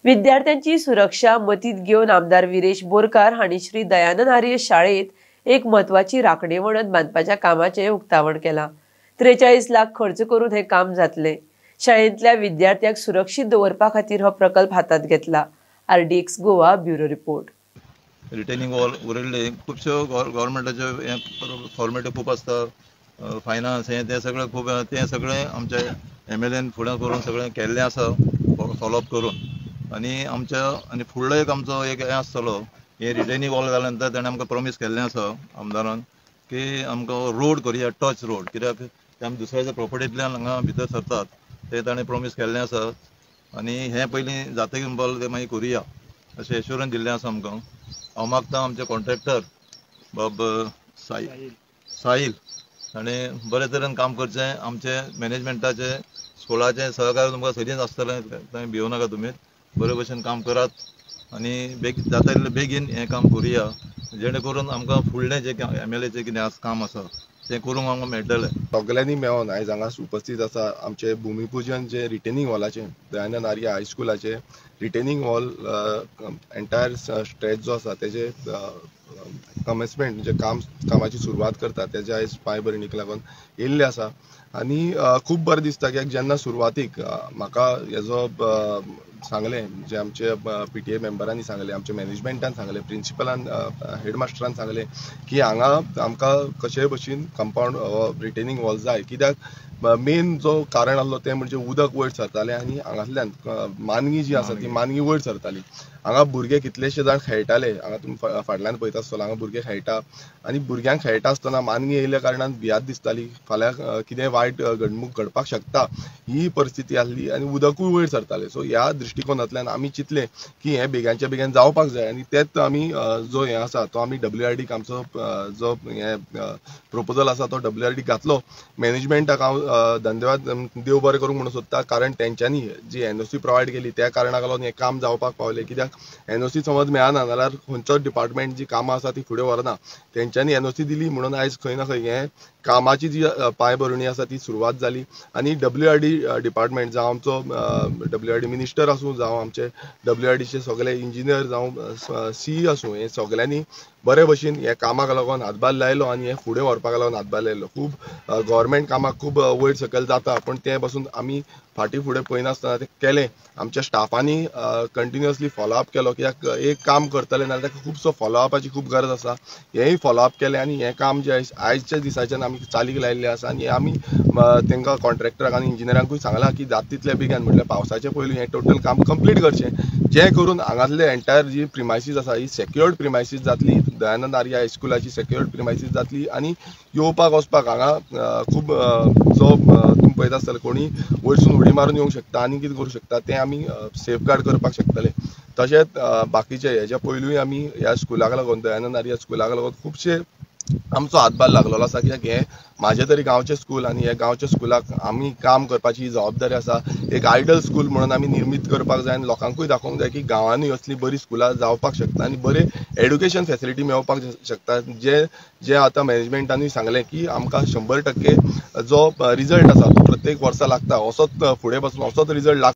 विद्यार्थ्यांची सुरक्षा मतीत घेवन आमदार विरेश बोरकार हांणी श्री दयानंद आर्य शाळेत एक म्हत्वाची राखणे वणत बांदपाच्या कामाचें उक्तावण केलां. 43 लाख खर्च करून हे काम जातलें. शाळेंतल्या विद्यार्थ्यांक सुरक्षीत दवरपा खातीर हो प्रकल्प हातांत घेतला. RDX Goa bureau report. Retaining wall उरिल्ले खुबश्यो गव्हर्मेंटाच्यो हे फॉर्मेटी खूब आसता, फायनान्स हें तें सगळें खूब, तें सगळें आमच्या MLAन फुडें करून सगळें केल्लें आसा, फॉलोअप करून. आनी आमच्या आनी फुडलो एक आमचो एक हें आसतलो, हें रिटेनिंग वॉल जाल्या नंतर ताणें आमकां प्रॉमीस केल्लें आसा आमदारान की आमकां रोड करुया, टच रोड, कित्याक ते आमी दुसऱ्याच्या प्रॉपर्टींतल्यान हांगा भितर सरतात, ते ताणें प्रॉमीस केल्लें आसा. आनी हें पयलीं जातकीर म्हणपाक तें मागीर करुया अशें एश्योरन्स दिल्लें आसा आमकां. हांव मागता आमचे कॉन्ट्रॅक्टर बाब साहिल ताणें बरे तरेन काम करचें. आमचें मॅनेजमेंटाचें स्कुलाचें सहकार्य तुमकां सदींच आसतलें, थंय भियों नाका तुमी, बरे भशेन काम करात आनी बेग जाता तितले बेगीन हें काम करुया, जेणे करून आमकां फुडलें जें MLAचें कितें काम आसा तें करूंक आमकां मेळटलें. सगल्यांनी मेळोन आयज हांगा उपस्थित आसा. आमचें भुमीपुजन जें रिटेनिंग हॉलाचें, दयानंद आर्य हायस्कुलाचें रिटेनिंग हॉल एंटायर स्ट्रेच जो आसा तेजें कमेन्समेंट म्हणजे कामाची सुरवात करता तेजे आयज पांयभरणीक लागून येयल्ले आसा. आनी खूब बरें दिसता कित्याक जेन्ना सुरवातीक म्हाका हेजो सांगलें, जे आमचे PTA मेंबरांनी सांगलें, आमच्या मॅनेजमेंटान सांगलें, प्रिंसिपलान, हेडमास्टरान सांगलें की हांगा आमकां कशेय भशेन कंपावंड रिटेनिंग हॉल जाय. कित्याक मेन जो कारण आसलो तें म्हणजे उदक वयर सरतालें आनी हांगांतल्यान मानगी जी आसा ती मानगी वयर सरताली. हांगा भुरगे कितलेशे जाण खेळटाले, हांगा तुमी फाटल्यान पळयता आसतलो, हांगा भुरगे खेळटा आनी भुरग्यांक खेळटा आसतना मानगी येयल्या कारणान भियात दिसताली, फाल्यां कितें वायट घडणूक घडपाक शकता ही परिस्थिती आसली आनी उदकूय वयर सरतालें. सो ह्या दृश्टिकोनांतल्यान आमी चिंतलें की हें बेगानच्या बेगीन जावपाक जाय आनी तेच आमी जो हें आसा तो आमी WRDक आमचो जो हें प्रपोजल आसा तो WRDक घातलो. मॅनेजमेंटाक हांव धन्यवाद, देव बरें करूंक म्हणून सोदता, कारण तेंच्यांनी जी NOC provide केली त्या कारणाक लागून हें काम जावपाक पावलें. कित्याक NOC समज मेळना जाल्यार खंयचोच डिपार्टमेंट जी कामां आसा ती फुडें व्हरना. तेंच्यांनी NOC दिली म्हणून आयज खंय ना खंय हें कामाची जी पांयभरणी आसा ती सुरवात जाली. आनी WRD department, जावं आमचो WRD minister आसूं, जावं आमचे WRDचे सगळे इंजिनियर, जावं CE आसूं, हे सगळ्यांनी बरे भशेन ह्या कामाक लागून हातभार लायलो आनी हें फुडें व्हरपाक लागून हातभार लायलो. खूब गव्हर्मेंट कामाक खूब वयर सकयल जाता, पूण तें बसून आमी फाटीं फुडें पळयनासतना तें केलें. आमच्या स्टाफांनी कंटिन्युअसली फॉलोअप केलो, कित्याक एक काम करतले नाल्यार ताका खुबसो फॉलोअपाची खूब गरज आसा. हेंय फॉलोअप केलें आनी हें काम जें आयच्या दिसाच्यान आमी चालीक लायिल्लें आसा. आनी आमी तांकां कॉन्ट्रॅक्टराक आनी इंजिनियरांकूय सांगलां की जाता तितल्या बेगीन म्हटल्यार पावसाचे पयलीं हें टोटल काम कंप्लीट करचें, जें करून हांगातले एंटायर जी प्रिमायसीस आसा ही सेक्युअर्ड प्रिमायसीस जातली, दयानंद आर्य हायस्कुलाची सेक्युअर्ड प्रिमायसीस जातली. आनी येवपाक वचपाक हांगा खूब जो तुमी पळयता आसतले कोणी वयरसून उडी मारून येवंक शकता आनी कितें करूं शकता, तें आमी सेफगार्ड करपाक शकतले. तशेंच बाकीचे हेज्या पयलूय आमी ह्या स्कुलाक लागून, दयानंद आर्य स्कुलाक लागून खुबशे आमचो हातभार लागलेलो आसा. कित्याक हें म्हाजें तरी गांवचें स्कूल आनी ह्या गांवच्या स्कुलाक आमी काम करपाची ही जबाबदारी आसा. एक आयडल स्कूल म्हणून आमी निर्मीत करपाक जाय आनी लोकांकूय दाखोवंक जाय की गांवांनी असली बरी स्कुलां जावपाक शकता आनी बरें एड्युकेशन फेसिलिटी मेळपाक शकता. जे जे आतां मॅनेजमेंटानूय सांगलें की आमकां 100% जो रिजल्ट आसा तो प्रत्येक वर्सा लागता, असोच फुडें बसून असोच रिजल्ट लागता.